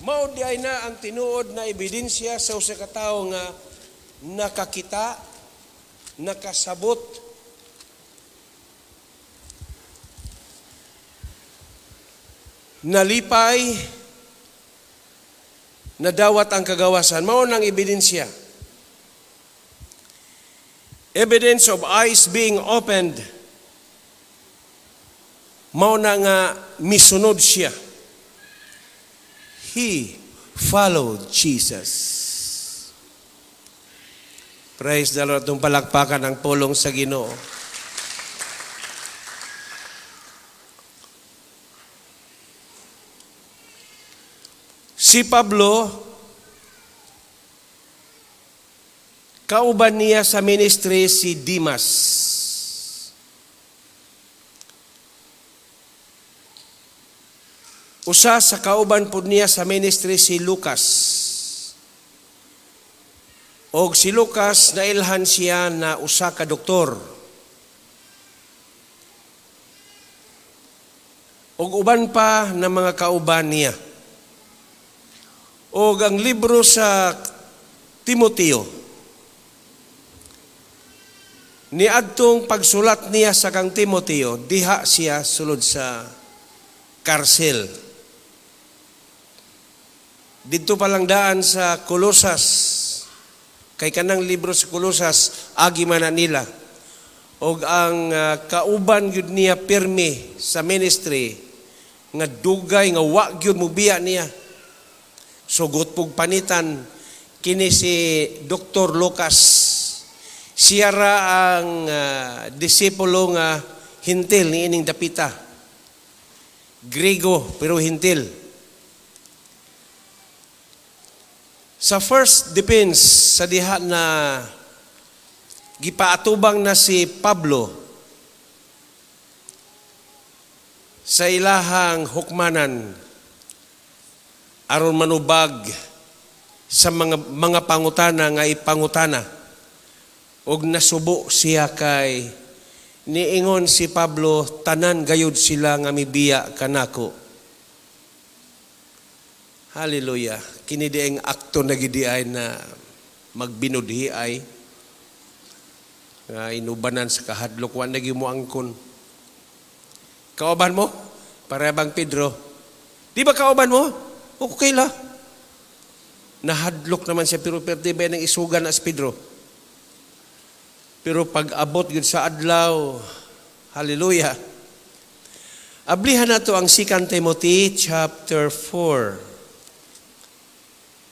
Mao di ay na ang tinuod na ebidensya sa usa ka tawo nga nakakita, nakasabot, nalipay, nadawat ang kagawasan. Mao nang ebidensya. Evidence of eyes being opened. Mao na nga misunod siya. He followed Jesus. Praise the Lord. Itong palakpakan ang pulong sa Ginoo. Si Pablo, kauban niya sa ministry si Dimas. Usa sa kauban pud niya sa ministry si Lucas. Og si Lucas, nailhan siya na usa ka doktor. Og uban pa na mga kauban niya. Og ang libro sa Timoteo, niadtong pagsulat niya sa kang Timoteo, diha siya sulod sa karsel. Didto pa lang daan sa Colosas, kay kanang libro sa Colosas, agi man na nila. Og ang kauban gyud niya pirmi sa ministry, nga dugay nga wa gyud mubiya niya. Sugot pug panitan kini si Dr. Lucas. Siya ra ang disipulo nga hintil ni ining dapita. Griego pero hintil. Sa first defense sa diha na gipaatubang na si Pablo sa ilahang hukmanan aron manubag sa mga pangutana nga ipangutana, og nasubo siya kay niingon si Pablo, tanan gayud sila nga mibiya kanako. Hallelujah. Kini dieng akto na gidi ay na magbinudhi ay nga inubanan sa kahadlok, wa na gyud mo angkon. Kauban mo? Para bang Pedro? Di ba kauban mo? Okay la. Nahadlok naman siya, pero pwede ba nang isugan na si Pedro? Pero pag abot gyud sa adlaw, hallelujah. Ablihan nato ang 2 Timothy chapter 4.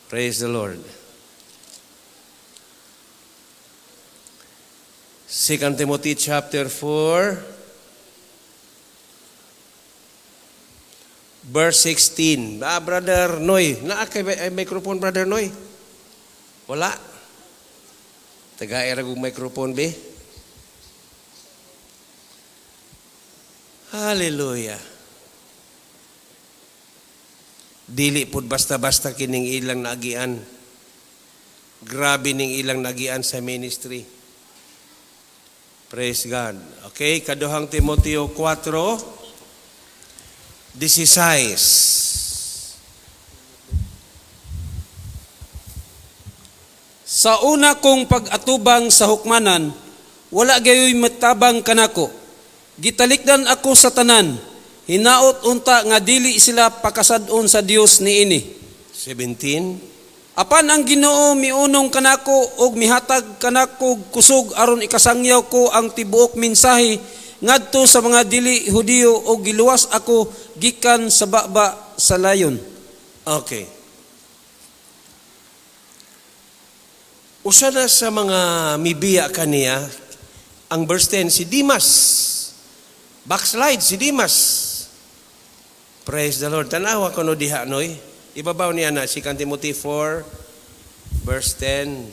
Praise the Lord. 2 Timothy chapter 4, verse 16. Brother Noy, naa kay microphone, Brother Noy? Wala. Taga-era kong microphone, be. Hallelujah. Dili pud basta-basta kining ilang nagian. Grabe ning ilang nagian sa ministry. Praise God. Okay, Kaduhang Timoteo 4:16. Sa una kong pag-atubang sa hukmanan, wala gayoy matabang kanako. Gitalikdan ako sa tanan. Hinaot unta nga dili sila pakasad-on sa Dios niini. 17. Apan ang Ginoo miunong kanako og mihatag kanako kusog aron ikasangyaw ko ang tibuok mensahe ngadto sa mga dili Hudiyo og giluwas ako gikan sa baba sa layon. Okay. Usa na sa mga mibiya kaniya ang verse 10, si Dimas. Backslide si Dimas. Praise the Lord. Tanawa kuno diha noy. Ibabaw niya na si Timothy 4 verse 10.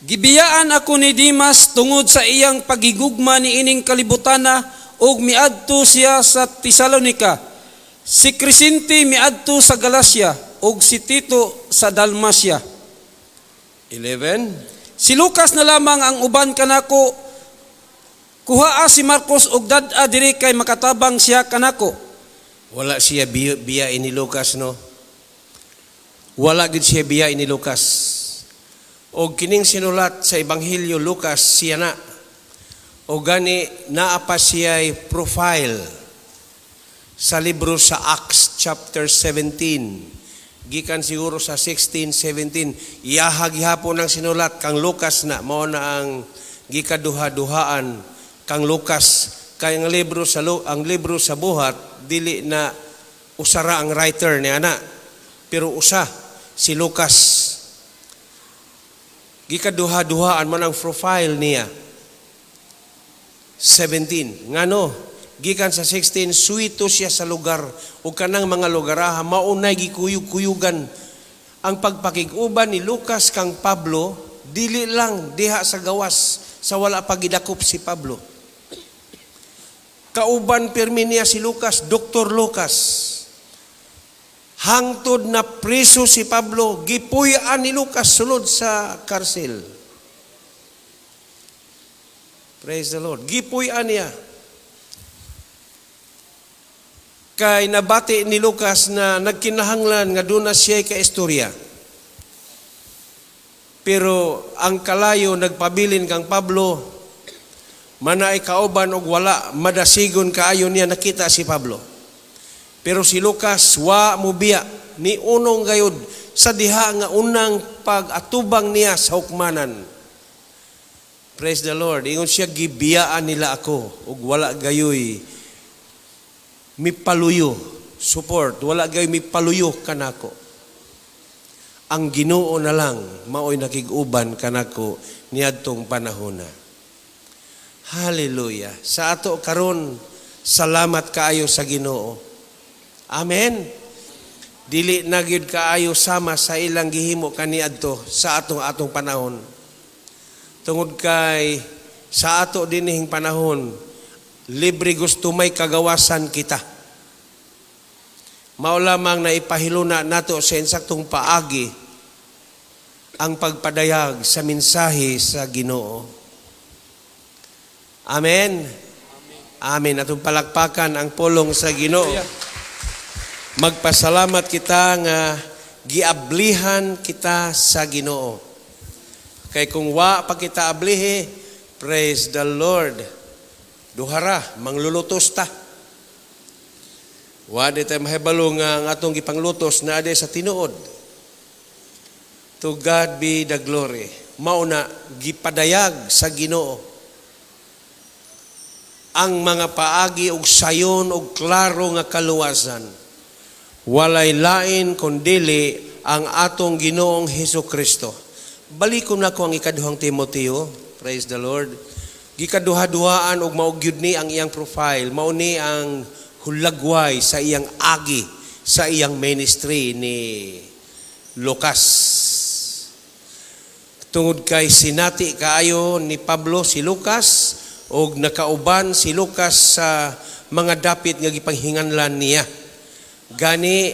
Gibiyaan ako ni Dimas tungod sa iyang pagigugma ni ining kalibutana ug miadto siya sa Tesalonika. Si Crescente miadto sa Galacia ug si Tito sa Dalmacia. 11. Si Lucas na lamang ang uban kanako. Kuhaa si Marcos og dad-a diri kay makatabang siya kanako. Wala siya biya ni Lucas, no? Wala gid siya biya ni Lucas. Og kining sinulat sa Ebanghelyo Lucas siya na. O gani naa pa siya profile sa libro sa Acts chapter 17. Gikan siguro sa 16, 17. Iyaha gihapon ang sinulat kang Lucas na, mao na ang gikaduha-duhaan kang Lucas, kay ang libro sa Buhat dili na usara ang writer ni ana, pero usa si Lucas. Gikaduha-duhaan man ang profile niya. 17 ngano, gikan sa 16, suwito siya sa lugar ug kanang mga lugaraha maunay gikuyog-kuyugan ang pagpakig-uban ni Lucas kang Pablo. Dili lang diha sa gawas sa wala pa gidakop si Pablo, kauban pirmi niya si Lucas, Dr. Lucas. Hangtod na preso si Pablo, gipuy-an ni Lucas sulod sa karsel. Praise the Lord. Gipuy-an niya. Kay nabati ni Lucas na nagkinahanglan nga doon na siya ka istorya. Pero ang kalayo nagpabilin kang Pablo, manay kauban og wala madasigon kaayo niya nakita si Pablo. Pero si Lucas wa mobiya ni unong gayud sa diha nga unang pag-atubang niya sa hukmanan. Praise the Lord. Ingon siya, "Gibiyaan nila ako ug wala gayoy mipaluyo support, wala gayoy mipaluyo kanako. Ang Ginoo na lang maoy nakig-uban kanako niadtong panahona." Hallelujah. Sa ato karon, salamat kaayo sa Ginoo. Amen. Dili na gyud kaayo sama sa ilang gihimo kaniadto sa atong atong panahon. Tungod kay sa ato dinihing panahon, libre gusto may kagawasan kita. Mao lamang na ipahiluna nato sa insaktong paagi ang pagpadayag sa mensahe sa Ginoo. Amen. Amen. Atong palakpakan ang pulong sa Ginoo. Magpasalamat kita nga giablihan kita sa Ginoo. Kay kung wa pa kita ablihi, praise the Lord. Duhara, manglulutos ta. Wa di tayo mahibalo nga ang atong gipanglutos na ade sa tinuod. To God be the glory. Mao na gipadayag sa Ginoo ang mga paagi og sayon og klaro nga kaluwasan. Walay lain kundili ang atong Ginoong Hesus Kristo. Balikon nako ang Ikaduhang Timoteo. Praise the Lord. Gikaduha-duhaan og mao gyud ni ang iyang profile, mao ni ang hulagway sa iyang agi sa iyang ministry ni Lucas. Tungod kay sinati kaayo ni Pablo si Lucas og nakauban si Lucas sa mga dapit nga gipanghinganlan niya. Gani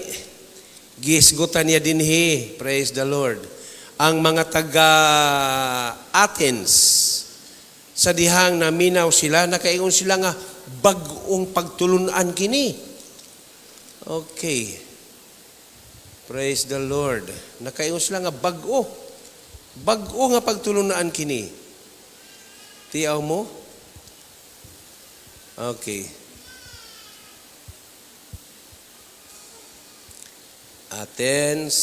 gisgutan niya dinhi, praise the Lord, ang mga taga Athens sa dihang naminaw sila, nakaingon sila nga bag-ong pagtulunan kini. Okay. Praise the Lord. Nakaingon sila nga bag-o. Bag-o nga pagtulunan kini. Tiyaw mo? Okay. Athens.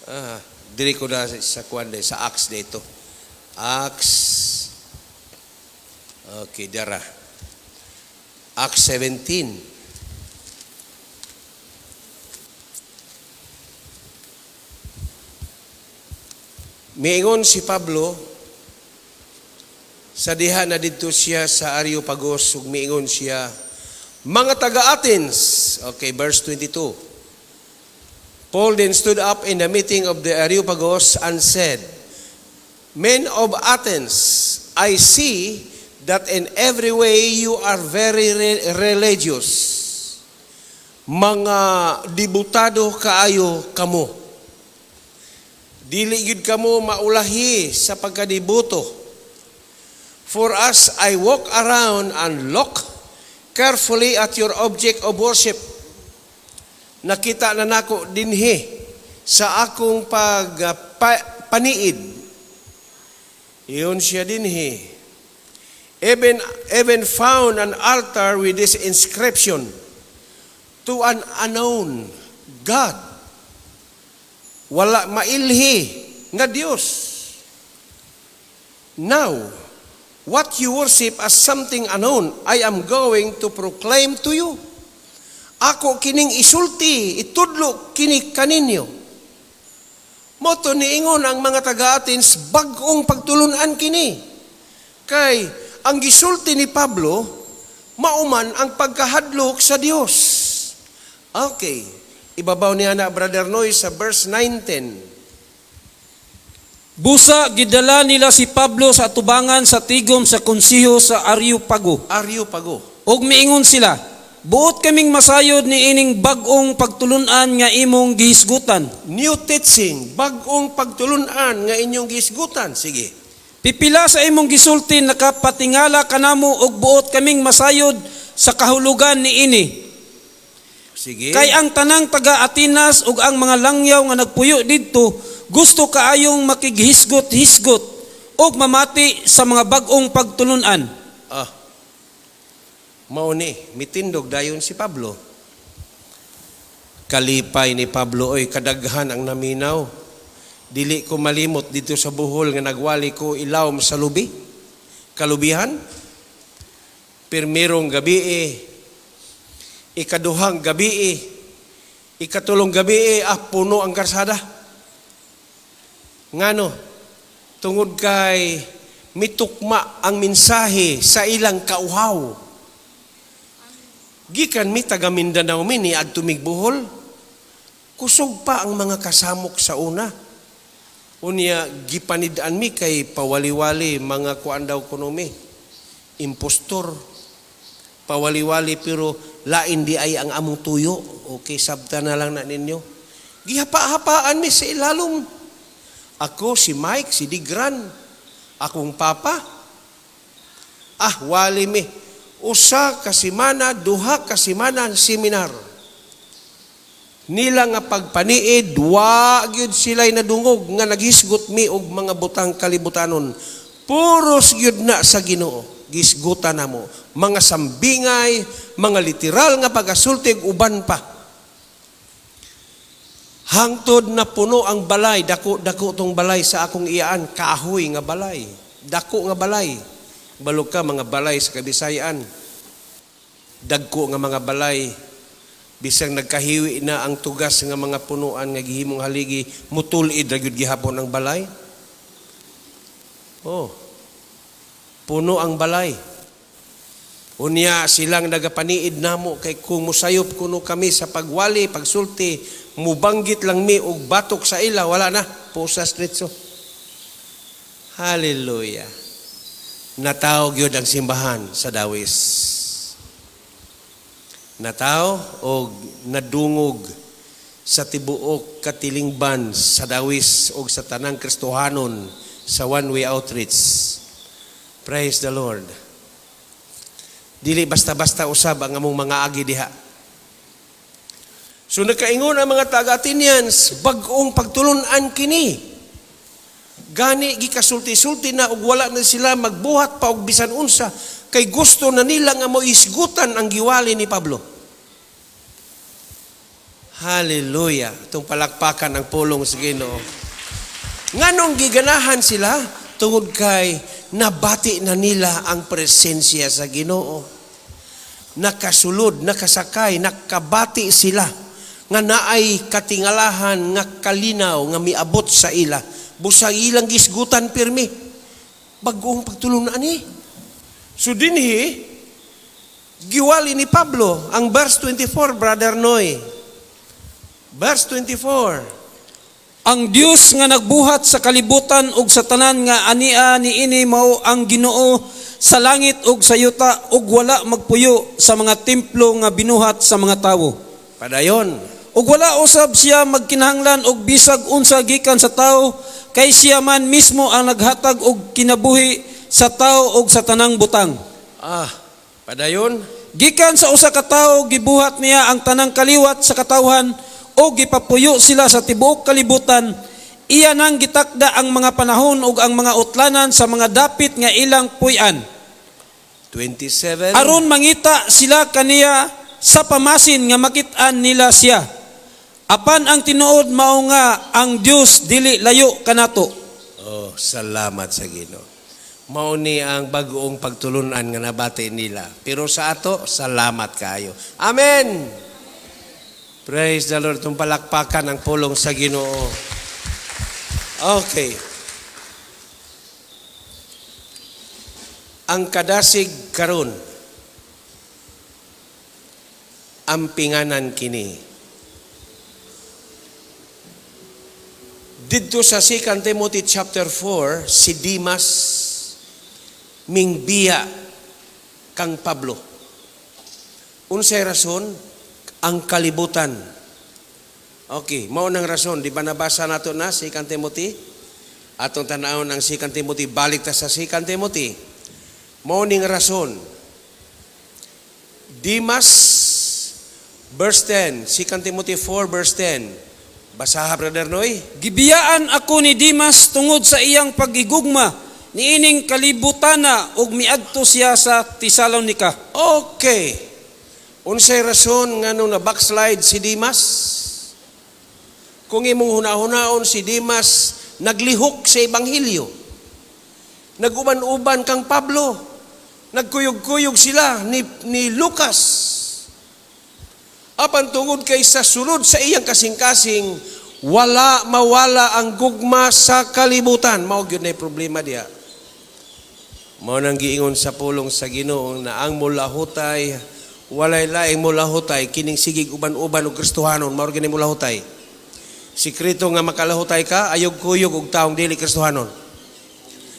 Ah, diri ko na sa kuan sa Acts dito. Acts. Okay, dara. Acts 17. Miingon si Pablo sa diha na didto siya sa Areopagos ug miingon siya, "Mga taga Athens." Okay, verse 22. Paul then stood up in the meeting of the Areopagus and said, "Men of Athens, I see that in every way you are very religious. Mga dibutado kaayo kamo." Dili gyud kamo maulahi sa pagkadibuto. For as I walk around and look carefully at your object of worship, nakita na nako dinhi sa akong paniid. Ingon siya dinhi. Even found an altar with this inscription, "To an unknown God." Wala mailhi nga Dios. Now, what you worship as something unknown, I am going to proclaim to you. Ako kining isulti, itudlo kini kaninyo. Mao to niingon ang mga taga-Athens, bag-ong pagtulunan kini. Kay ang gisulti ni Pablo, mauman ang pagkahadlok sa Dios. Okay. Ibabaw niya na, Brother Noy, sa verse 19. Busa gidala nila si Pablo sa atubangan sa tigom sa konseho sa Areopago. Areopago. Ug miingon sila, "Buot kaming masayod ni ining bag-ong pagtulunan nga imong gihisgutan." New teaching, bag-ong pagtulunan nga inyong gihisgutan. Sige. Pipila sa imong gisulti nakapatingala kanamo ug buot kaming masayod sa kahulugan niini. Sige. Kay ang tanang taga Atenas ug ang mga langyaw nga nagpuyo didto gusto kaayong makighisgot-hisgot ug mamati sa mga bag-ong pagtulunan. Ah. Mao ni, mitindog dayon si Pablo. Kalipay ni Pablo, oy, kadaghan ang naminaw. Dili ko malimot dito sa Bohol nga nagwali ko ilawom sa lubi. Kalubihan. Pirmirong gabi, ikaduhang gabi, ikatulong gabi, ah, puno ang karsada. Ngano, tungod kay mitukma ang mensahe sa ilang kauhaw. Gikan mi taga Mindanao mi ni adto mig Bohol. Kusog pa ang mga kasamok sa una. Unya gipanid-an mi kay pawali-wali mga kuan daw kuno mi. Impostor. Pawali-wali pero lain di ay ang among tuyo. Okay, sabta na lang na ninyo. Gihapa-hapaan mi sa ilalom. Ako, si Mike, si Digran, akong papa. Ah, wali mi. Usa ka semana, duha ka semana ang seminar. Nila nga pagpaniid, wa gyud sila'y nadungog nga naghisgot mi og mga butang kalibutanon. Puros gyud na sa Ginoo. Gisgutan namo. Mga sambingay, mga literal nga pagasulti ug uban pa. Hangtod na puno ang balay, dako dako tong balay sa akong iyaan, kahoy nga balay. Dako nga balay. Balog ka mga balay sa Kabisayaan. Dagko nga mga balay. Bisang nagkahiwi na ang tugas nga mga punuan nga gihimong haligi, mutulid ra gyud gihapon ang balay. Oh. Puno ang balay. Unya silang nagapaniid namo kay kung musayop kuno kami sa pagwali, pagsulti, mubanggit lang mi og batok sa ila, wala na, pusas diretso. Hallelujah. Nataw gyud ang simbahan sa Dawis. Nataw og nadungog sa tibuok katilingban sa Dawis og sa tanang Kristohanon sa One Way Outreach. Praise the Lord. Dili basta-basta usab ang among mga agi diha. So nakaingon ang mga taga-Athenians, bag-ong pagtulunan kini. Gani gikasulti-sulti na og wala na sila magbuhat pa og bisan unsa kay gusto na nila nga moisgutan ang giwali ni Pablo. Hallelujah. Itong palakpakan ang pulong sa Ginoo. Nganong giganahan sila? Tungod kay nabati na nila ang presensya sa Ginoo. Nakasulod, nakasakay, nakabati sila nga naay katingalahan nga kalinaw nga miabot sa ila. Busag ilang gisgutan pirmi. Bag-ong pagtulunan ani. So dinhi giwali ni Pablo ang verse 24, Brother Noy. Verse 24. Ang Dios nga nagbuhat sa kalibutan ug sa tanan nga ania niini mao ang Ginoo sa langit ug sa yuta ug wala magpuyo sa mga templo nga binuhat sa mga tawo. Padayon. Ug wala usab siya magkinahanglan og bisag unsa gikan sa tawo, kay siya man mismo ang naghatag og kinabuhi sa tawo ug sa tanang butang. Ah, padayon. Gikan sa usa ka tawo, gibuhat niya ang tanang kaliwat sa katawhan ug gipapuyo sila sa tibuok kalibutan. Iya nang gitakda ang mga panahon ug ang mga utlanan sa mga dapit nga ilang puy-an. 27. Aron mangita sila kaniya sa pamasin nga makit-an nila siya. Apan ang tinuod mao nga ang Dios dili layo kanato. Oh, salamat sa Ginoo. Mao ni ang bagoong pagtulunan nga nabati nila. Pero sa ato, salamat kaayo. Amen. Praise the Lord. Itong palakpakan ang pulong sa Ginoo. Okay. Ang kadasig karon, ampinganan kini. Didto sa 2 Timothy chapter 4, si Dimas mingbiya kang Pablo. Unsay rason? Ang kalibutan. Okay, mao nang rason, di ba nabasa nato na 2 Timothy? Atong tan-awon ang 2 Timothy, balik ta sa 2 Timothy. Mao ning rason. Dimas verse 10, 2 Timothy 4 verse 10. Basaha, Brother Noy. Gibiyaan ako ni Dimas tungod sa iyang pagigugma niining kalibutana ug miadto siya sa Tesalonica. Okay. Unsay rason nganong na backslide si Dimas? Kung imong hunahunaon, si Dimas naglihok sa ebanghelyo. Naguban-uban kang Pablo. Nagkuyog-kuyog sila ni Lucas. Apan tungod kay sa sulod sa iyang kasing-kasing, wala mawala ang gugma sa kalibutan. Mao gyud nay problema diha. Mao nang giingon sa pulong sa Ginoo na ang mulahutay, walay laing mulahutay kining sigig uban-uban og Kristohanon, mao gyud mulahutay. Sikreto nga makalahutay ka, ayog kuyog og taong dili Kristohanon.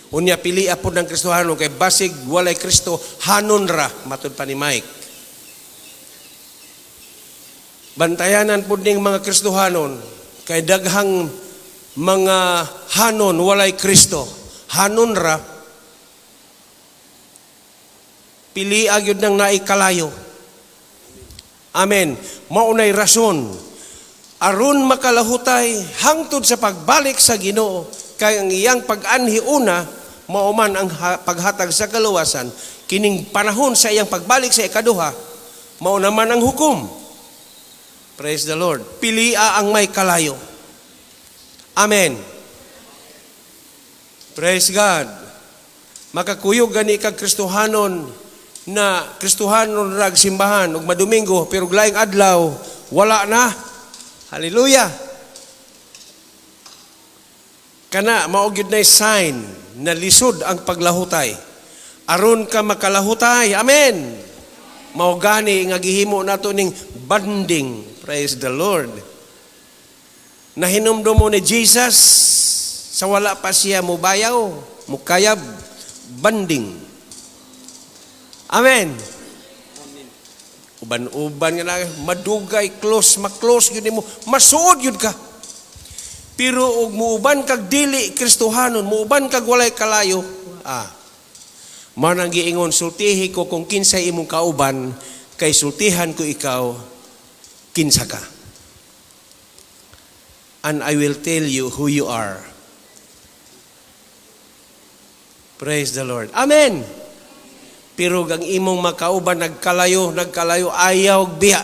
Unya pili apod ng Kristohanon kay basig walay Kristo hanon ra, matud pa ni Mike. Bantayanan pud ning mga Kristohanon kay daghang mga hanon walay Kristo. Hanon ra, pili gyud nang naikalayo. Amen. Maunay rason aron makalahutay hangtod sa pagbalik sa Ginoo, kay ang iyang pag-anhi una mao man ang paghatag sa kaluwasan. Kining panahon sa iyang pagbalik sa ikaduha, mao naman ang hukom. Praise the Lord. Pilia ang may kalayo. Amen. Praise God. Makakuyog gani kag Kristohanon na Kristohanon rag simbahan ug madomingo, pero laing adlaw wala na. Hallelujah. Kana mao gyud nay sign na lisod ang paglahutay. Aron ka makalahutay. Amen. Mao gani nga gihimo nato ning banding. Praise the Lord. Nahinumdum mo ni Jesus sa wala pa siya mubayaw, mukayab, banding. Amen. Uban-uban nga na, madugay, close, maklose yun mo, masuod yun ka. Pero og muuban kag dili Kristohanon, muuban kag walay kalayo, man ang giingon, sultihi ko kung kinsay imong kauban, kay sultihan ko ikaw, kinsa ka. And I will tell you who you are. Praise the Lord. Amen. Pero ang imong makauban nagkalayo, nagkalayo, ayaw biya.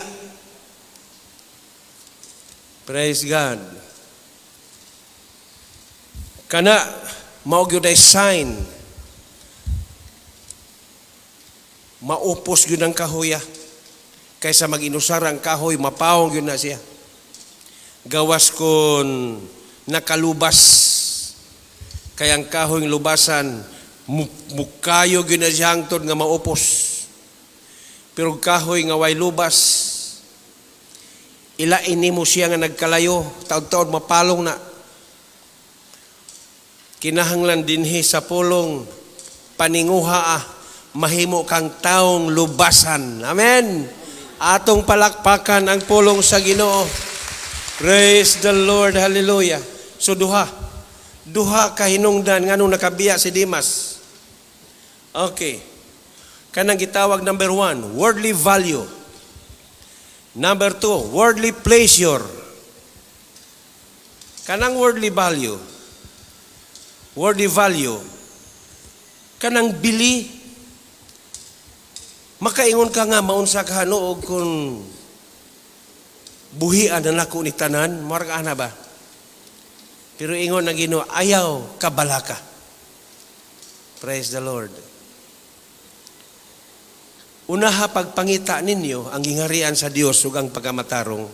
Praise God. Kana mao gyud ay sign. Maupos gyud ang kahoya. Kaysa mag-inusar ang kahoy, mapawong gyud na siya. Gawas kon nakalubas. Kaya ang kahoy lubasan, mukayo gyud na siya hangtod nga maupos. Pero kahoy nga way lubas, ilain nimo siya nga nagkalayo, taod-taod mapalong na. Kinahanglan dinhi sa pulong paninguha, mahimo kang taong lubasan. Amen. Atong palakpakan ang pulong sa Ginoo. Praise the Lord. Hallelujah. So duha. Duha ka hinungdan nganong nakabiya si Dimas. Okay. Kanang gitawag number one, worldly value. Number two, worldly pleasure. Kanang worldly value, kanang bili, makaingon ka nga maunsa ka og kung buhian na nako ni tanan, murag ana ba? Pero ingon ang Ginoo, ayaw kabalaka. Praise the Lord. Unaha pagpangita ninyo ang gingarian sa Dios ug ang pagkamatarong.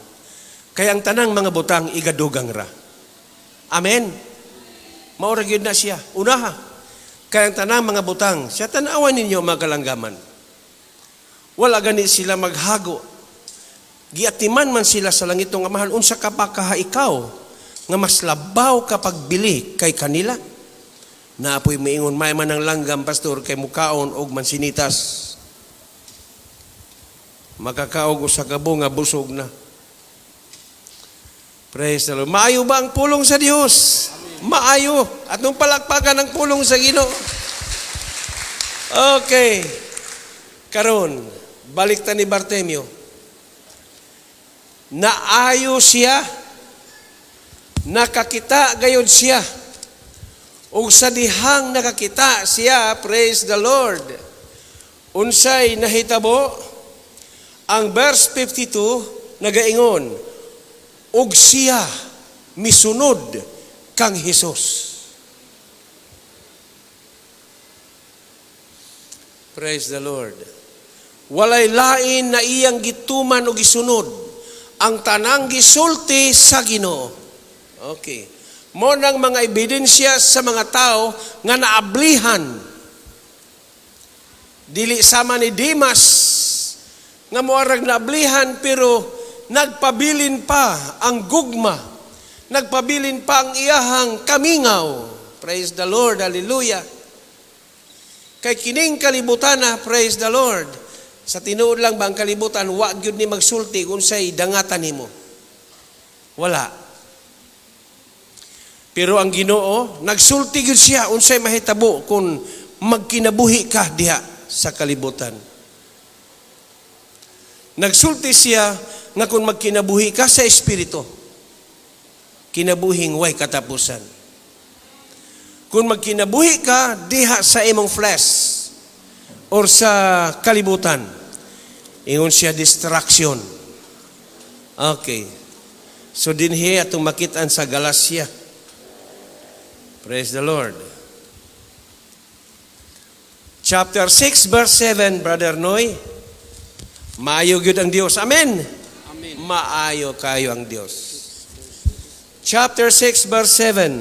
Kay ang tanang mga butang igadugang ra. Amen. Mao ra gyud na siya. Unaha. Kay ang tanang mga butang, siya tan-awan ninyo, mga kalanggaman. Wala gani sila maghago. Giatiman man sila sa langitong Amahan, unsa ka pa kaha ikaw nga mas labaw ka pagbili kay kanila? Naa poy miingon, "May man ang langgam, pastor, kay mukaon og mansinitas." Makakaog usa ka bunga, busog na. Praise the Lord. Maayo ba ang pulong sa Dios? Maayo. At nung palakpakan ang pulong sa Ginoo. Okay. Karon, balik ta ni Bartemeo. Naayo siya. Nakakita gayod siya. Ug sa dihang nakakita siya, praise the Lord. Unsay nahitabo? Ang verse 52 nagaingon, ug siya misunod kang Hesus. Praise the Lord. Walay lain na iyang gituman o gisunod ang tanang gisulti sa Ginoo. Okay. Mao nang mga ebidensya sa mga tao nga naablihan. Dili sama ni Dimas nga moarag naablihan pero nagpabilin pa ang gugma. Nagpabilin pa ang iyahang kamingaw. Praise the Lord. Hallelujah. Kay kining kalibutan na, praise the Lord. Sa tinuod lang ba ang kalibutan, wa gyud ni magsulti kung unsay dangatan nimo. Wala. Pero ang Ginoo, nagsulti gyud siya unsay mahitabo kung magkinabuhi ka diha sa kalibutan. Nagsulti siya nga kung magkinabuhi ka sa espiritu, kinabuhing way katapusan. Kung magkinabuhi ka diha sa imong flesh or sa kalibutan, ingon siya, destruction. Okay. So dinhi atong makitaan sa Galacia. Praise the Lord. Chapter 6 verse 7, Brother Noy. Maayo gyud ang Dios. Amen. Amen. Maayo kayo ang Dios. Chapter 6 verse 7.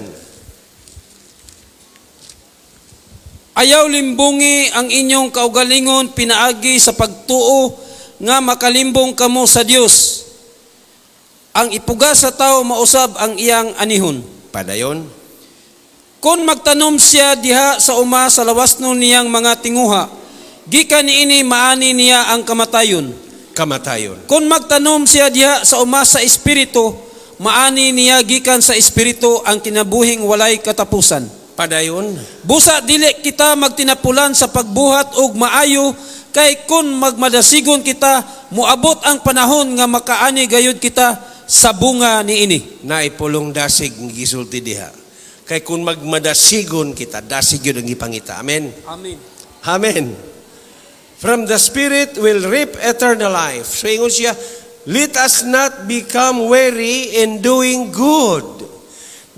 Ayaw limbungi ang inyong kaugalingon pinaagi sa pagtuo nga makalimbong kamo sa Dios. Ang ipugas sa tao, mausab ang iyang anihon. Padayon. Kung magtanom siya diha sa uma sa lawasnon niyang mga tinguha, gikan niini maani niya ang kamatayon. Kamatayon. Kung magtanom siya diha sa uma sa espiritu, maani niya gikan sa espiritu ang kinabuhing walay katapusan. Padayon. Busa dili kita magtinapulan sa pagbuhat og maayo, kay kun magmadasigon kita, moabot ang panahon nga makaani gayud kita sa bunga niini. Naay pulong dasig nga gisulti diha. Kay kung magmadasigon kita, dasig yun ang gipangita. Amen. Amen. Amen. From the Spirit will reap eternal life. So ingon siya, let us not become weary in doing good.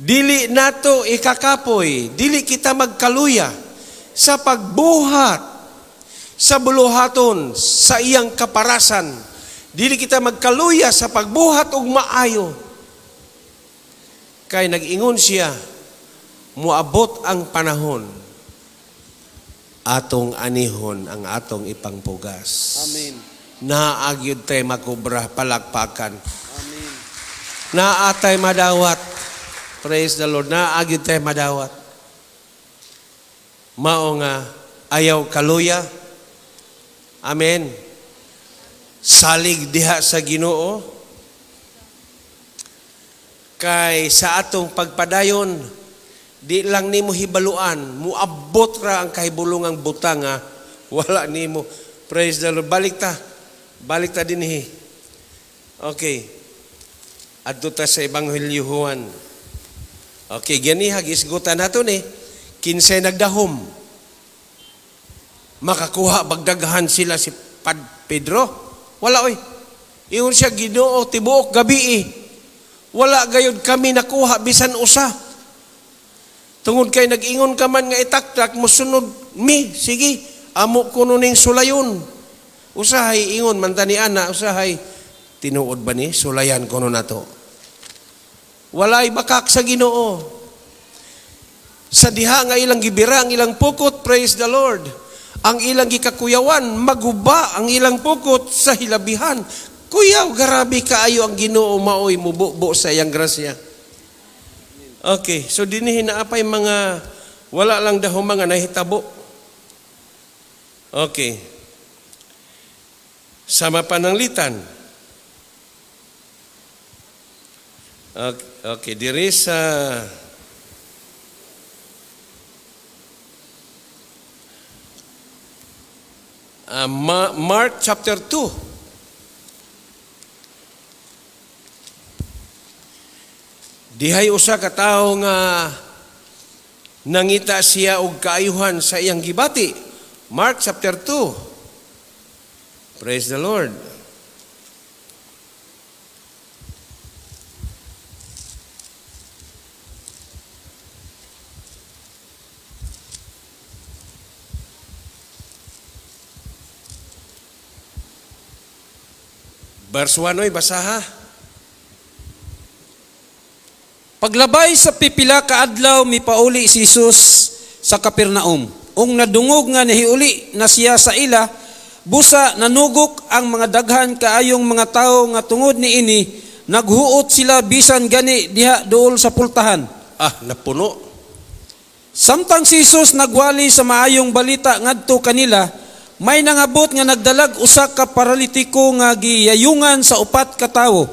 Dili nato ikakapoy, dili kita magkaluya sa pagbuhat sa buluhaton sa iyang kaparasan. Dili kita magkaluya sa pagbuhat og maayo. Kay nag-ingon siya, muabot ang panahon, atong anihon ang atong ipangpugas. Amen. Naa gyud tay makobra, palakpakan. Amen. Naa tay madawat. Praise the Lord. Naa gyud tay madawat. Mao nga ayaw kaluya. Amen. Salig diha sa Ginoo. Kay sa atong pagpadayon, di lang nimo hibaluan, muabot ra ang kahibulungang butang nga wala nimo. Praise the Lord. Balik ta. Balik ta dinhi. Okay. Adto ta sa Ebanghelyo Juan. Okay, ganiha gisgutan nato ni kinsay nagdahom. Makakuha bagdaghan sila si Pad Pedro? Wala oy. Ingon siya, Ginoo, tibuok gabi eh. Wala gayud kami nakuha bisan usa. Tungod kay nag-ingon ka man nga itaktak, musunod mi, sige, amo kuno ning sulayon. Usahay ingon man tani ana, usahay tinuod ba ni sulayan kuno nato. Walay bakak sa Ginoo. Sa diha nga ilang gibira ang ilang pukot, praise the Lord. Ang ilang gikakuyawan, maguba ang ilang pukot sa hilabihan. Kuyaw, garabi kaayo ang Ginoo maoy mububo sa iyang grasya. Okay, so dinhi naa pay mga wala lang daho mga nahitabo. Okay. Sama pananglitan. Okay, diri sa Mark chapter 2. Dihay usa ka tawo nga nangita siya og kaayuhan sa iyang gibati. Mark chapter 2. Praise the Lord. Verse 1, oy, basaha. Paglabay sa pipila ka adlaw mipauli si Jesus sa Capernaum. Ung nadungog nga nihiuli na siya sa ila, busa nanugok ang mga daghan kaayong mga tawo nga tungod niini naghuot sila bisan gani diha duol sa pultahan. Ah, napuno. Samtang si Jesus nagwali sa maayong balita ngadto kanila, may nangabot nga nagdalag usa ka paralitiko nga giyayungan sa upat ka tawo.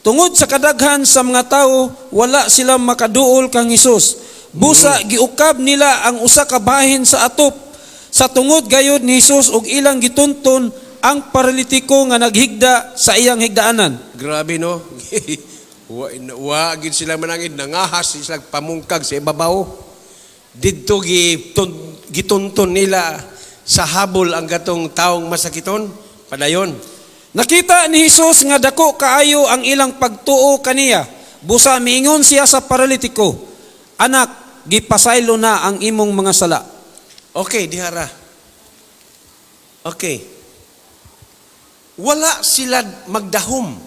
Tungod sa kadaghan sa mga tawo, wala sila makaduol kang Hesus. Busa giukab nila ang usa ka bahin sa atop. Sa tungod gayod ni Hesus og ilang gitunton ang paralitiko nga naghigda sa iyang higdaanan. Grabe no. Wa, wa gid sila manangid, nangahas sila pamungkag sa ibabaw. Didto gitunton nila sa habol ang gatong taong masakiton. Padayon. Nakita ni Hesus nga dako kaayo ang ilang pagtuo kaniya. Busa miingon siya sa paralitiko, "Anak, gipasaylo na ang imong mga sala." Okay, dihara. Okay. Wala sila magdahom.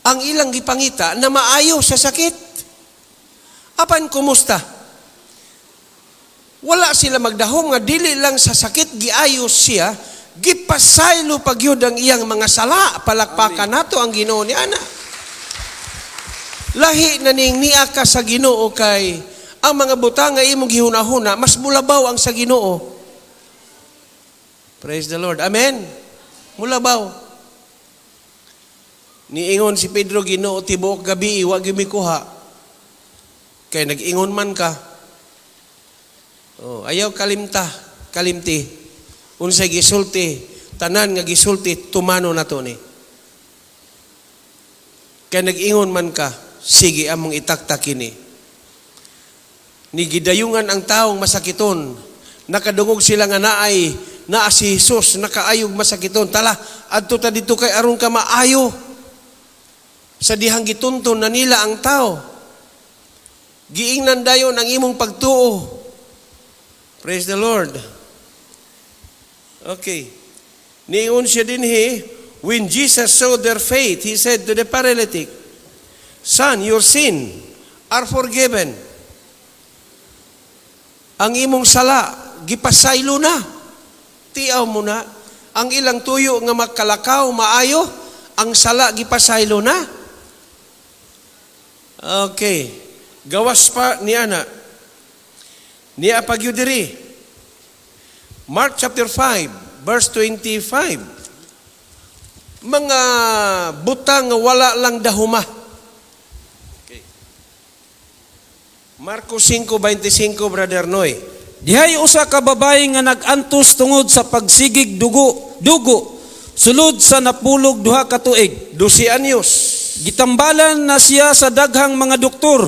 Ang ilang gipangita na maayo sa sakit. Apan kumusta? Wala sila magdahom nga dili lang sa sakit giayos siya, gipasaylo pagyud ang iyang mga sala. Palakpakan nato ang Ginoo ni ana. Lahi na ning niya ka sa Ginoo kay ang mga butang nga imong gihunahuna mas mulabaw ang sa Ginoo. Praise the Lord. Amen. Mulabaw. Niingon si Pedro, Ginoo, tibuok gabi wa gyud mi kuha. Kay nag-ingon man ka. Oh, ayaw kalimta, kalimti. Unsay gisulti, tanan nga gisulti tumano nato ni. Kay nag-ingon man ka, sige among itaktak kini. Ni gidayungan ang taong masakiton. Nakadungog sila nga naay naa si Jesus, nakaayog masakiton. Tala, adto ta didto kay aron ka maayo. Sa dihang gitunton na nila ang tao. Giingnan dayon ang imong pagtuo. Praise the Lord. Okay. Niingon siya dinhi, when Jesus saw their faith, he said to the paralytic, "Son, your sin are forgiven." Ang imong sala, gipasaylo na. Tiaw mo na. Ang ilang tuyo nga makalakaw, maayo, ang sala gipasaylo na. Okay. Gawas pa niya na. Niya pagyud diri. Mark chapter 5, verse 25. Mga butang nga wala lang dahuma. Marcos 5:25, Brother Noy. Dihay usa ka babayi nga nag-antos tungod sa pagsigig dugo sulod sa 12 ka tuig. 12 anyos. Gitambalan na siya sa daghang mga doktor.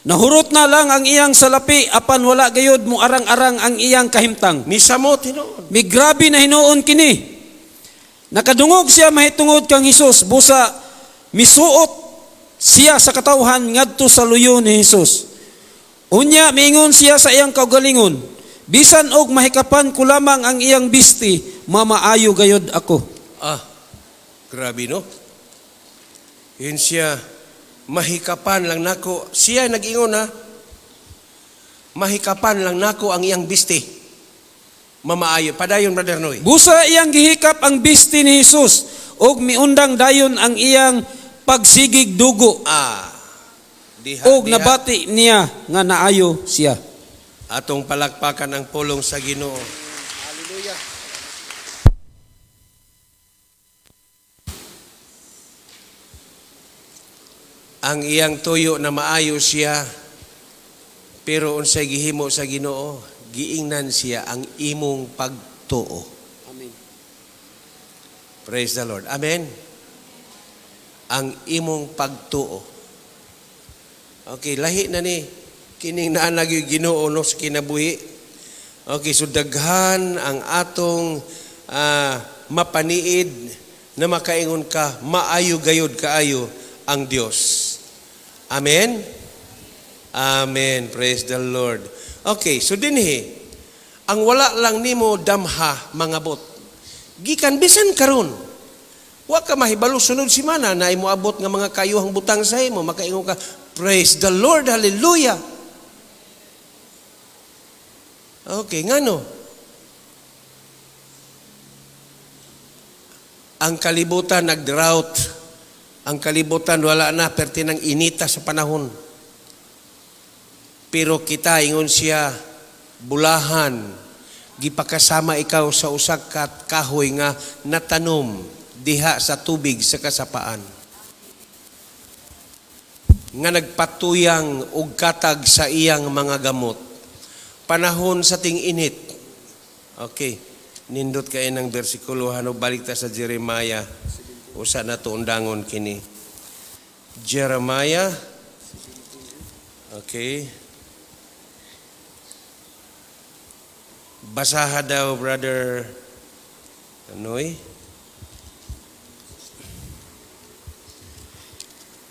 Nahurot na lang ang iyang salapi apan wala gayud mo arang-arang ang iyang kahimtang. Nisamot hinuon. Migrabe na hinuon kini. Nakadungog siya mahitungod kang Hesus, busa misuot siya sa katawhan ngadto sa luyo ni Hesus. Unya miingon siya sa iyang kaugalingon, "Bisan og mahikapan ko lamang ang iyang bisti, mamaayo gayod ako." Ah, grabe, no? Yun siya, "Mahikapan lang nako." Siya nag-ingon ha. "Mahikapan lang nako ang iyang bisti. Mamaayo." Padayon, Brother Noy. Busa iyang gihikap ang bisti ni Hesus ug miundang dayon ang iyang pagsigig dugo Ah, diha, ug diha. Nabati niya nga naayo siya. Atong palakpakan ang pulong sa Ginoo. Hallelujah. Ang iyang tuyo na maayo siya, pero unsay gihimo sa Ginoo, giingnan siya ang imong pagtuo. Amen. Praise the Lord. Amen. Ang imong pagtuo. Okay, lahi na ni kining naanag yung Ginoo, no, sa kinabuhi. Okay, so daghan ang atong mapaniid na makaingon ka, maayo gayod kaayo ang Dios. Amen. Amen. Praise the Lord. Okay, so dinhi ang wala lang nimo damha mangabot. Gikan bisan karon. Wa ka mahibalo sunod simana na imo abot nga mga kayuhang butang sa imo, makaingon ka, "Praise the Lord, hallelujah." Okay, ngano? Ang kalibutan nag-drought. Ang kalibutan wala na perti ng inita sa panahon. Pero kita, ingon siya, bulahan, gipakasama ikaw sa usa ka kahoy nga natanom diha sa tubig sa kasapaan. Nga nagpatuyang og katag sa iyang mga gamot. Panahon sa ting-init. Okay. Nindot kay ng bersikulo, hano, balik ta sa Jeremiah. Usa na to undangon kini. Jeremiah. Okay. Basaha daw, Brother Anoy.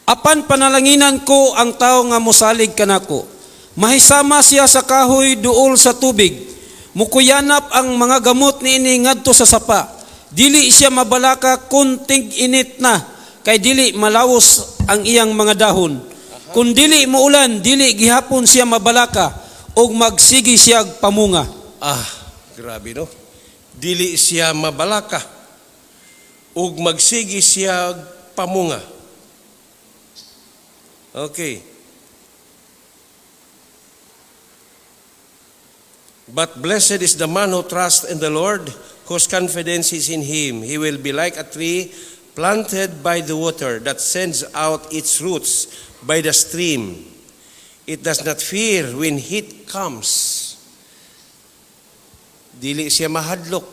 Apan panalanginan ko ang tao nga mosalig kanako. Mahisama siya sa kahoy duol sa tubig. Mukuyanap ang mga gamot niini ngadto sa sapa. Dili siya mabalaka kung ting-init na, kay dili malawos ang iyang mga dahon. Kung dili muulan, dili gihapon siya mabalaka ug magsigi siya pamunga. Ah, grabe, no. Dili siya mabalaka ug magsigi siya pamunga. Okay. But blessed is the man who trusts in the Lord, whose confidence is in Him. He will be like a tree planted by the water that sends out its roots by the stream. It does not fear when heat comes. Dili siya mahadlok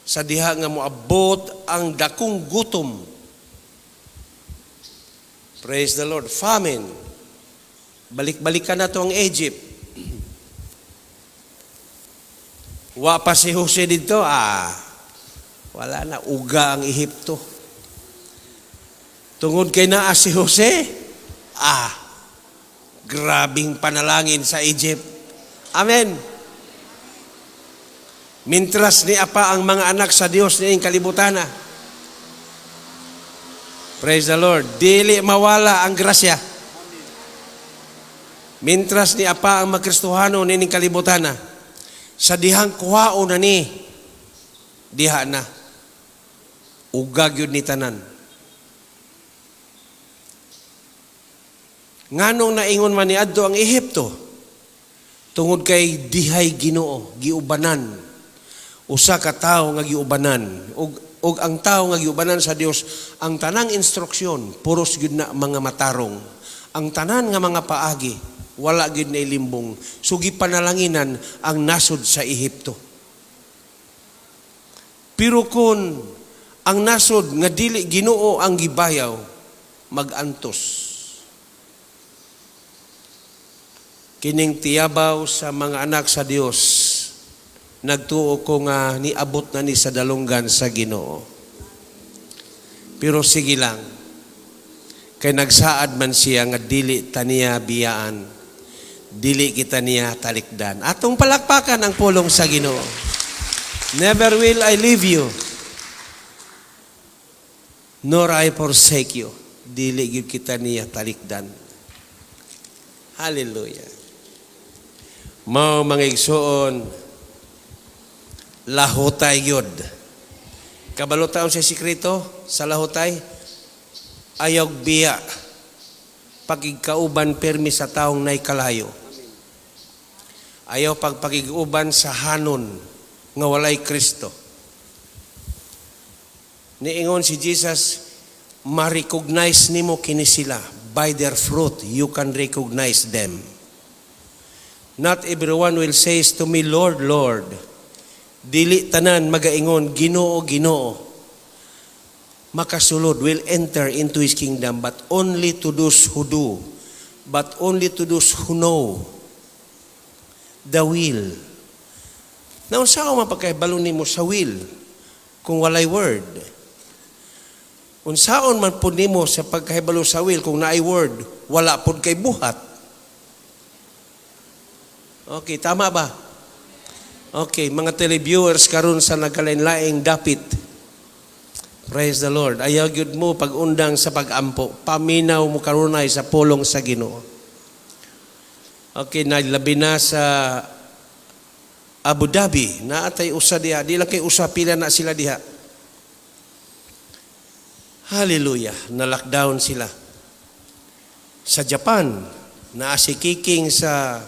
sa diha nga moabot ang dakong gutom. Praise the Lord. Famine. Balik-balikan na to ang Egypt. Wa pa si Jose dito, wala na, uga ang Ehipto. Tungod kay naa si Jose, grabing panalangin sa Egypt. Amen. Mintras ni apa ang mga anak sa Dios niing kalibutana. Praise the Lord. Dili mawala ang grasya. Mintras ni apa ang magkristohano nining kalibutana. Sa dihang kuhao na ni, diha na. Ugag yun ni tanan. Nganong naingon man ni adto ang Ehipto? Tungod kay dihay Ginoo, giubanan. Usa ka tawo nga giubanan. Og ang tawo nga giubanan sa Dios, ang tanang instruksyon, puros gyud na mga matarong. Ang tanan nga mga paagi. Wala gyud na ilimbong. So gipanalanginan ang nasod sa Ehipto. Pero kung ang nasod nga dili Ginoo ang gibayaw, magantos. Kining tiyabaw sa mga anak sa Dios, nagtuo ko nga niabot na ni sa dalunggan sa Ginoo. Pero sige lang, kay nagsaad man siya nga dili taniya biyaan, dili kita niya talikdan. Atong palakpakan ang pulong sa Ginoo. Never will I leave you, nor I forsake you. Dili gyud kita niya talikdan. Hallelujah. Mao, mga igsoon, lahutay gyud. Kabalo ta sa sikreto sa lahutay, ayaw biya pagigkauban permi sa taong nay kalayo. Ayaw pagpakig-uban sa hanon nga walay Kristo. Niingon si Jesus, "Ma-recognize nimo kini sila. By their fruit you can recognize them." Not everyone will say to me, 'Lord, Lord.' Dili tanan magaingon, 'Ginoo, Ginoo,' makasulod, will enter into His kingdom, but only to those who do, but only to those who know the will. Naunsa man pagkahibalo nimo sa will kung walay word? Unsaon man pud nimo sa pagkahibalo sa will kung naay word, wala pud kay buhat? Okay, tama ba? Okay, mga televiewers karon sa nagkalain-laing dapit. Praise the Lord. Ayaw gyud mo pag-undang sa pag-ampo. Paminaw mo karunay sa pulong sa Ginoo. Okay, nalabi na sa Abu Dhabi, naatay usa diha, di lang kay usa, pila na sila diha. Hallelujah, na lockdown sila. Sa Japan, naa si Kiking sa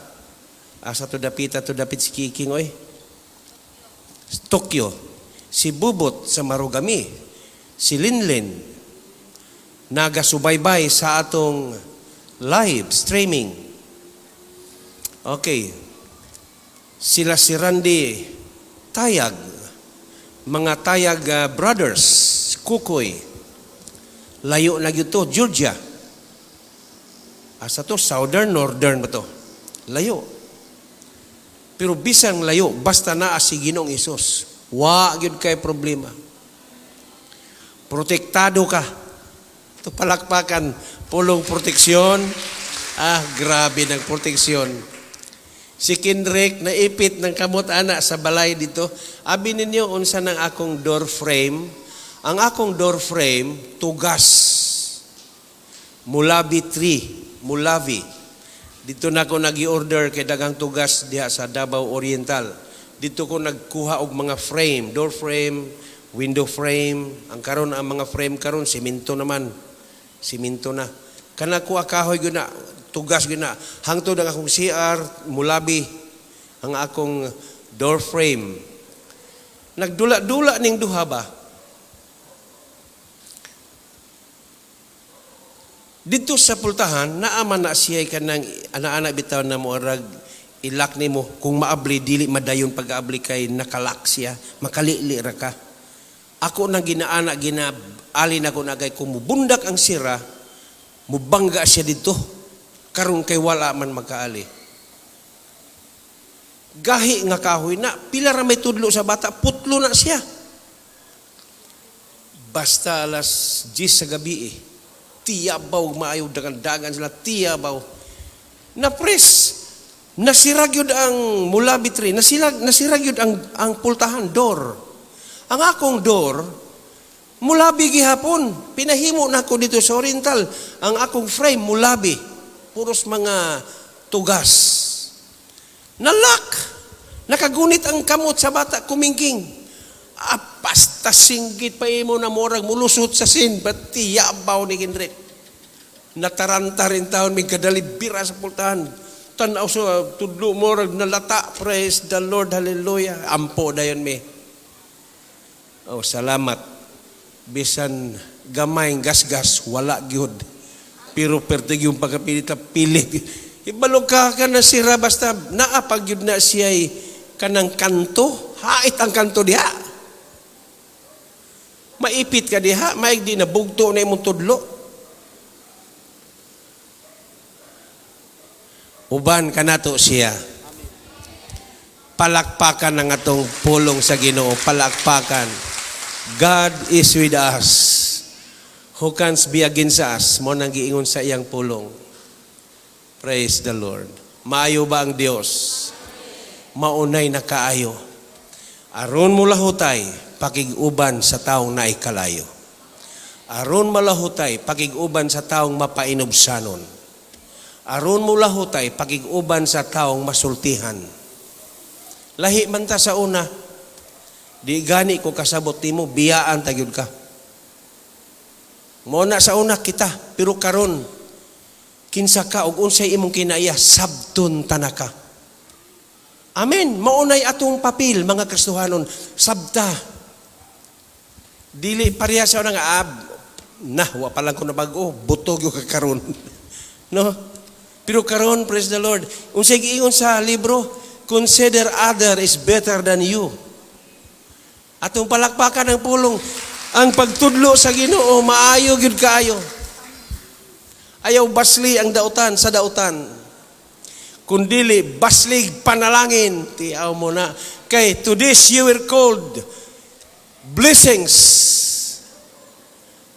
asa to dapita to dapit si Kiking, oy? Tokyo. Si Bubot sa Marugami. Si Linlin nagasubaybay sa atong live streaming. Okay. Sila si Randy Tayag, mga Tayag brothers, Kukoy. Layo na gyud to, Georgia. Asa to? Southern, northern ba to? Layo. Pero bisan layo, basta naa si Ginoong Hesus, wa gyud kay problema. Protektado ka. Ito palakpakan, pulong proteksyon. Ah, grabe ng proteksyon. Si Kendrick naipit ng kamot ana sa balay dito. Abi ninyo unsa nang akong door frame. Ang akong door frame tugas. Mulabi tree, mulavi. Dito na ako nag-order kay daghang tugas diha sa Davao Oriental. Dito ko nagkuha og mga frame, door frame, window frame. Ang karon, ang mga frame karon simento naman. Simento na. Kana kuha kahoy gyud na, tugas gyud na. Hangtod ang akong CR, mulabi ang akong door frame. Nagdula-dula ning duha ba? Dito sa pultahan, naaman na siya kanang ana-ana bitaw na moarag ilak nimo kung maabli, dili madayon pag-abli kay nakalak siya, makalili ra ka. Ako nang ginaana, ginaali na ko na kay kung mubundak ang sira, mubangga siya dito karon kay wala man magkaali. Gahi nga kahoy na, pila ra may tudlo sa bata, putlo na siya. Basta alas 10 sa gabi eh. Tiyabaw maayo, dagan-dagan sila tiyabaw. Na-press. Nasira gyud ang mulabi tree, nasira gyud ang pultahan door. Ang akong door mulabi gihapon. Pinahimo na ako dito sa Oriental. Ang akong frame mulabi. Puros mga tugas. Nalak. Nakagunit ang kamot sa bata kumingking. Ah, basta singgit pa imo na murag mulusot sa sin, but tiyabaw ni Kendrick. Nataranta rin taon, may kadali bira sa pultahan. Tanaw sa tudlo, murag nalata. Praise the Lord, hallelujah. Ampo dayon mi. Oh, salamat. Bisan gamay gasgas, wala gyud. Pero pertig yung pagkapilit, pilit. Ibalo ka ka na sira basta naa pa gyud na siya kanang kanto, hait ang kanto diha. Maipit ka diha, maig di na bugto na imong tudlo. Uban kanato siya. Palakpakan ang atong pulong sa Ginoo, palakpakan. God is with us. Who can be against us? Mao nang giingon sa iyang pulong. Praise the Lord. Maayo ba ang Dios? Maunay na kaayo. Aron mo lahutay, pakig-uban sa taong naikalayo. Aron malahutay, pakig-uban sa taong mapainubsanon. Aron mo lahutay, pakig-uban sa taong masultihan. Lahi man ta sa una, di gani ko kasabot nimo, biyaan ta gyud ka. Mao na sa una kita, pero karon kinsa ka ug unsay imong kinaiya, sabton tanaka. Amen. Maunay atong papel mga Kristohanon, sabta. Dili pareha sa una nga ab na wa pa lang ko nabag-o, butog yung karon. No? Pero karon, praise the Lord, unsay giingon sa libro, consider other is better than you. Atong palakpakan ang pulong, ang pagtudlo sa Ginoo maayo gyud kaayo. Ayaw basli ang dautan sa dautan. Kundili baslig panalangin, tiaw mo na. Kay to this you were called blessings.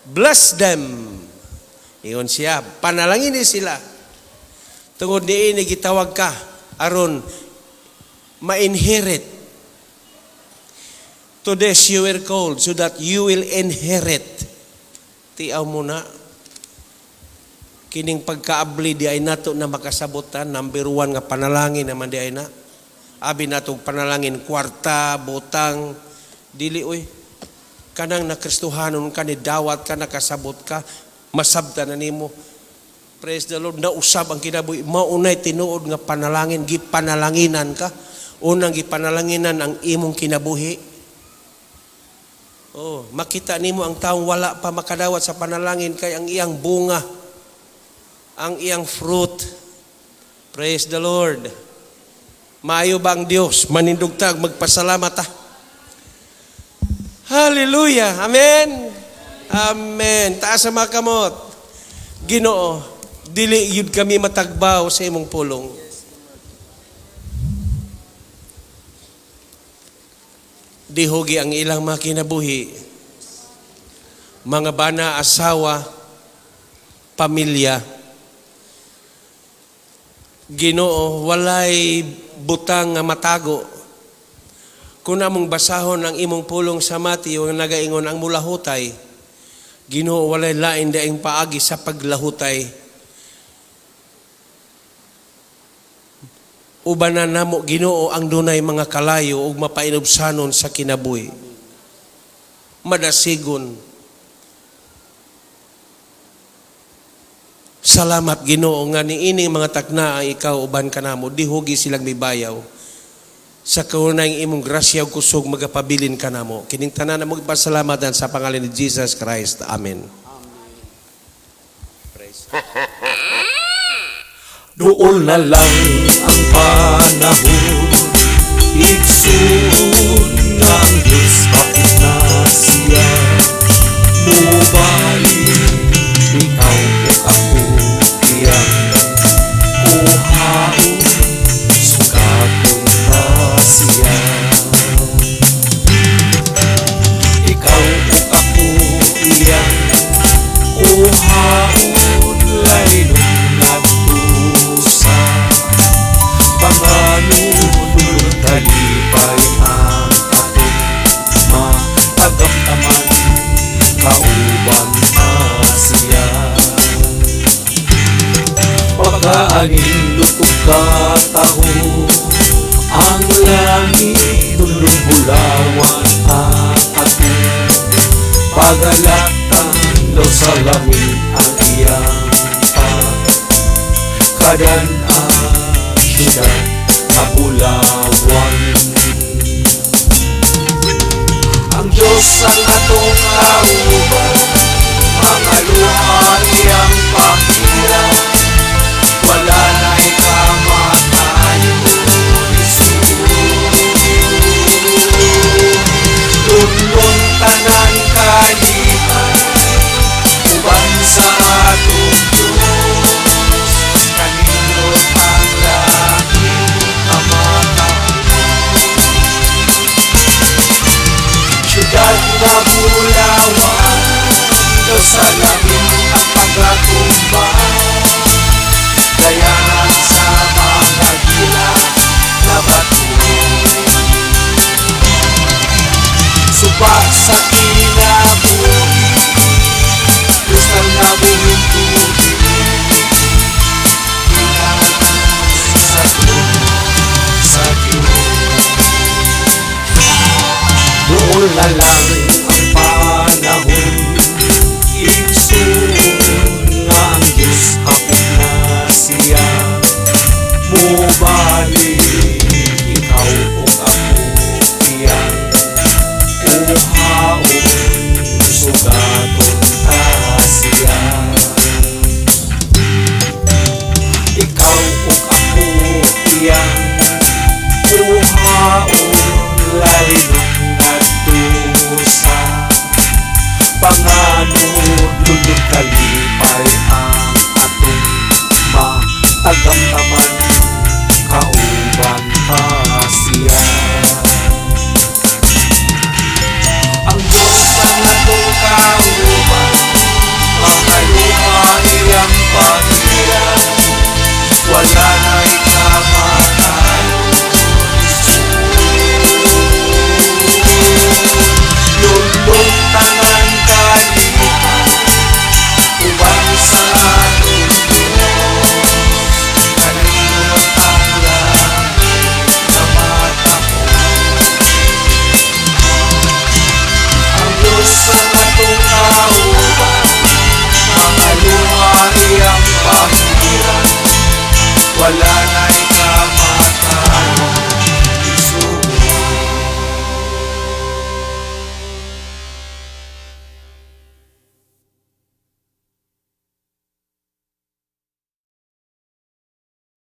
Bless them. Ingon siya, panalangin ni sila. Tungod niini gitawag ka aron ma-inherit. To this you were called so that you will inherit. Tiaw mo na. Kining pagkaabli di ay nato na makasabotan, number one nga panalangin naman di ay na. Abi natong panalangin, kwarta, butang, dili oy. Kanang nakristohanon ka, ni dawat ka, nakasabot ka, masabta na nimo. Praise the Lord, nausab ang kinabuhi. Maunay tinuod nga panalangin, gipanalanginan ka. Unang gipanalanginan ang imong kinabuhi. Oh, makita nimo ang taong wala pa makadawat sa panalangin kay ang iyang bunga, ang iyang fruit. Praise the Lord. Maayo ba ang Dios? Manindog tag magpasalamat ta. Hallelujah. Amen. Amen. Taas sa mga kamot. Ginoo, dili yun kami matagbaw sa imong pulong. Dihugi ang ilang mga kinabuhi, mga bana, asawa, pamilya. Ginoo, walay butang nga matago. Kung among basahon ang imong pulong sa Mateo nga nagaingon ang mulahutay, Ginoo, walay lain daing paagi sa paglahutay. Uban na namo Ginoo ang dunay mga kalayo ug mapainubsanon sa kinabuhi. Madasigon. Salamat Ginoo nga niining mga takna ang ikaw uban kanamo, dihugi silang mibayaw. Sa kaunang imong grasya ug kusog magapabilin kanamo. Kining tanan namo gipasalamatan sa pangalan ni Jesus Christ. Amen. Praise. Dool na lang ang panahon, igsuon nga ang Diyos hapit na siya. Mubalik, ikaw ug ako iyang kuhaon, sugaton ta siya. Ikaw ug ako iyang kuhaon, laynon ngadto sa panganod, kalipay ang atong matagamtaman, kauban ta siya. Pagkaanindot ug kataho, ang langit dulong bulawan ang atong pagalatan, daw sa langit ang iyang pagkadan-an, siyudad nga bulawan. Ang Diyos ang atong kauban, mga luha iyang pakila, wala na'y Mobalik. Ikaw ug ako iyang kuhaon, sugaton ta siya. Ikaw ug ako iyang kuhaon, lalinon ngadto sa panganod. Lulod kalipay ang atong matagamtaman, kauban ta siya. Ang Diyos ang atong kauban, mga luha iyang pahiran, wala na'y kamatayon. Jesus, lulong tanan kalipay, uban sa atong Diyos, kanindot ang langit nga matahom. Ang Diyos ang atong kauban, mga luha iyang pahiran, wala